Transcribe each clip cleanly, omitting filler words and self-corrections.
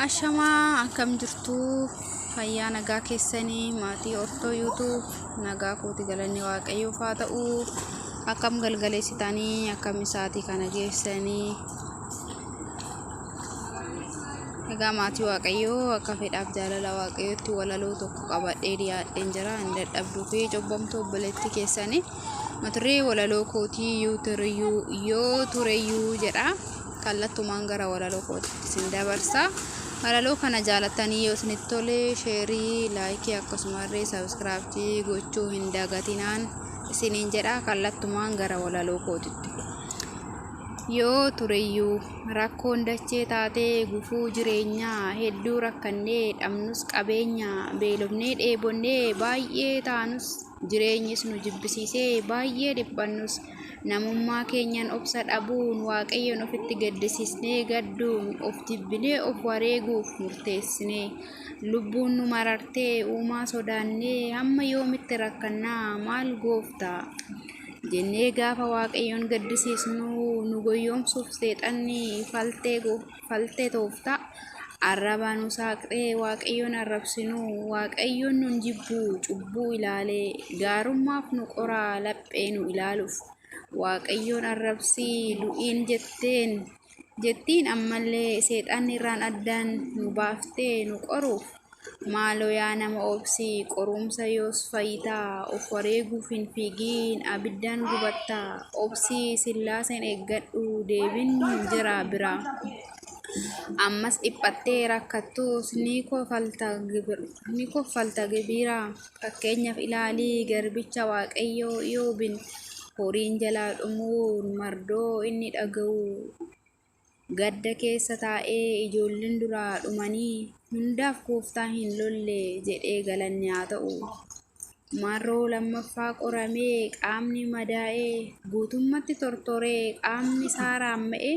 Ashamaa akkam jirtu fayyaa nagaa keessanii maatii Ortoo YouTube nagaa kooti galanni Waaqayyoof haa ta'u. Akkam galgaleessitanii akkam isaatii kana geessanii. Egaa maatii Waaqayyoo akka fedhaaf jaalala Waaqayyootti walaloo tokko qabadhee dhiyaadheen jira. Hin dadhabduu fi cubbamtuu obboleettii keessanii. Mata duree walaloo kootii yoo tureyyuu jedha. Kallattumaan gara walaloo kootiitti isin dabarsa. Walaloo kana jaalattanii yoo isinitti tole sheerii, laayikii akkasumallee sabiskiraayibtii gochuu hin dagatinaan isiniin jedha. Kallattumaan gara walaloo kootitti. Yoo tureyyuu rakkoon dachee taatee gufuu jireenyaa hedduu rakkannee dhabnus qabeenya beelofnee dheebonnee baay'ee taanus jireenyis nu jibbisiisee baay'ee dhiphannus namummaa keenyan obsa dhabuun Waaqayyoon ofitti gaddisiisnee gadduun of jibbinee of wareeguuf murteessinee lubbuun nu marartee uumaa sodaannee hamma yoomitti rakkannaa maal gooftaa jennee gaafa Waaqayyoon gaddisiisnu nu goyyomsuuf seexanni faltee tooftaa arraba nu saaqxee Waaqayyoon arrabsinu Waaqayyoon nun jibbu cubbuu ilaalee gaarummaaf nu qoraa laphee nu ilaaluuf Waaqayyoon arrabsii du'iin jetteen jettiin ammallee seexanni irraan addaan nu baaftee nu qoruuf maaloo yaa nama obsi qorumsa yoos fayyitaa of wareeguuf hin fiigiin abiddaan gubattaa obsii sillaaseen eeggadhu deebiin jira biraa. Ammas dhiphattee rakkattus ni kofalta gibira. Fakkeenyaaf ilaalii garbicha Waaqayyoo Iyoobin horiin jalaa dhumuun mardoo inni dhaga'u gadda keessa taa'ee ijoolleen duraa dhumanii hundaaf gooftaa hin lolle jedhee galanni haa ta'u. Marroo lammaffaa qoramee qaamni madaa'ee guutummatti tortoree qaamni isaa raamma'ee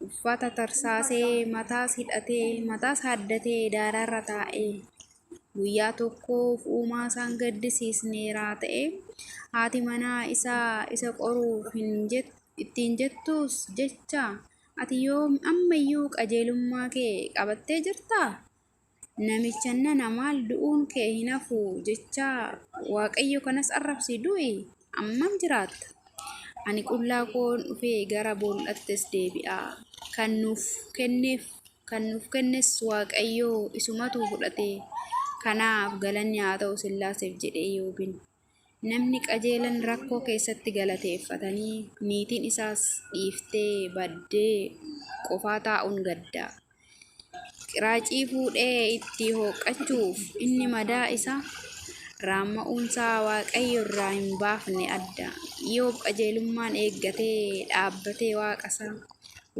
uffata tarsaasee mataas hidhatee mataas haaddatee daaraarra taa'ee guyyaa tokkoof uumaa isaan gaddisiisneeraa ta'e haati manaa isaa isa qoruuf ittiin jettus jecha ati yoom ammayyuu qajeelummaa kee qabattee jirtaa? Namicha nana maal du'uun kee hin hafu jecha Waaqayyo kanas arrabsi du'i ammam jiraatta? Ani qullaa koon dhufee gara bool'attis deebi'a. Kan nuuf kenneef kan nuuf kennes Waaqayyo isumatu fudhate. Kanaaf galanni haa ta'u Sillaaseef jedhe Iyyoobiin. Namni qajeelan rakkoo keessatti galateeffatanii niitiin isaas dhiiftee baddee qofaa taa'uun gadda. Qiraacii fuudhee itti hooqqachuuf inni madaa isaa raamma'uunsaa Waaqayyo irraa hin baafne adda. Iyoob qajeelummaan eeggatee dhaabbatee waaqasaa.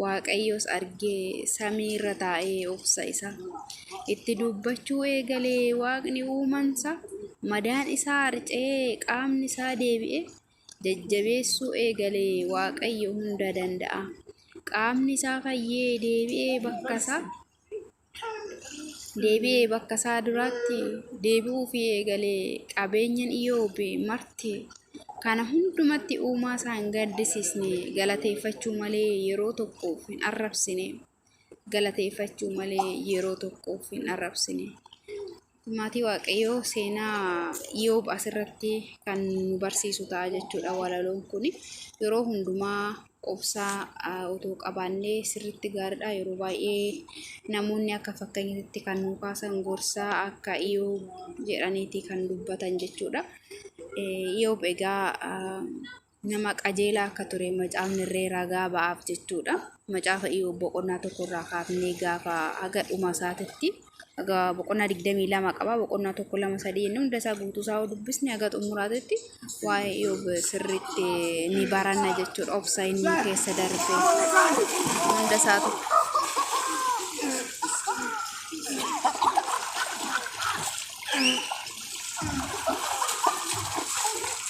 Waaqayyos argee samii irra taa'ee obsa isaa. Itti dubbachuu eegalee waaqni uumansa madaan isaa harca'ee qaamni isaa deebi'e jajjabeessuu eegalee Waaqayyo hunda danda'a. Qaamni isaa fayyee deebi'ee bakka isaa deebi'ee bakka isaa duraatti deebi'uufii eegalee qabeenyan Iyoob marti kana hundumatti uumaa isaa hin gaddisiisne galateeffachuu malee yeroo tokkoof hin arrabsine. Galateeffachuu malee yeroo tokkoof hin arrabsine. Maatii Waaqayyoo seenaa Iyoob asirratti kan nu barsiisu ta'a jechuudha walaloon kun. Yeroo hundumaa obsaa otoo qabaannee sirriitti gaariidha. Yeroo baay'ee namoonni akka fakkeenyaatti kan nu kaasan gorsaa akka Iyoob jedhaniiti kan dubbatan jechuudha. Iyoob egaa nama qajeelaa akka ture macaafni irree ragaa ba'aaf jechuudha. Macaafa Iyoob boqonnaa tokko irraa kaafnee gaafa haga dhuma isaatitti haga boqonnaa 22 qaba. Boqonnaa 1 2 3 inni hunda isaa guutuu isaa yoo dubbisne haga xumuraatitti waa'ee Iyoob sirriitti ni baranna jechuudha. Obsa inni keessa darbe hunda isaatu.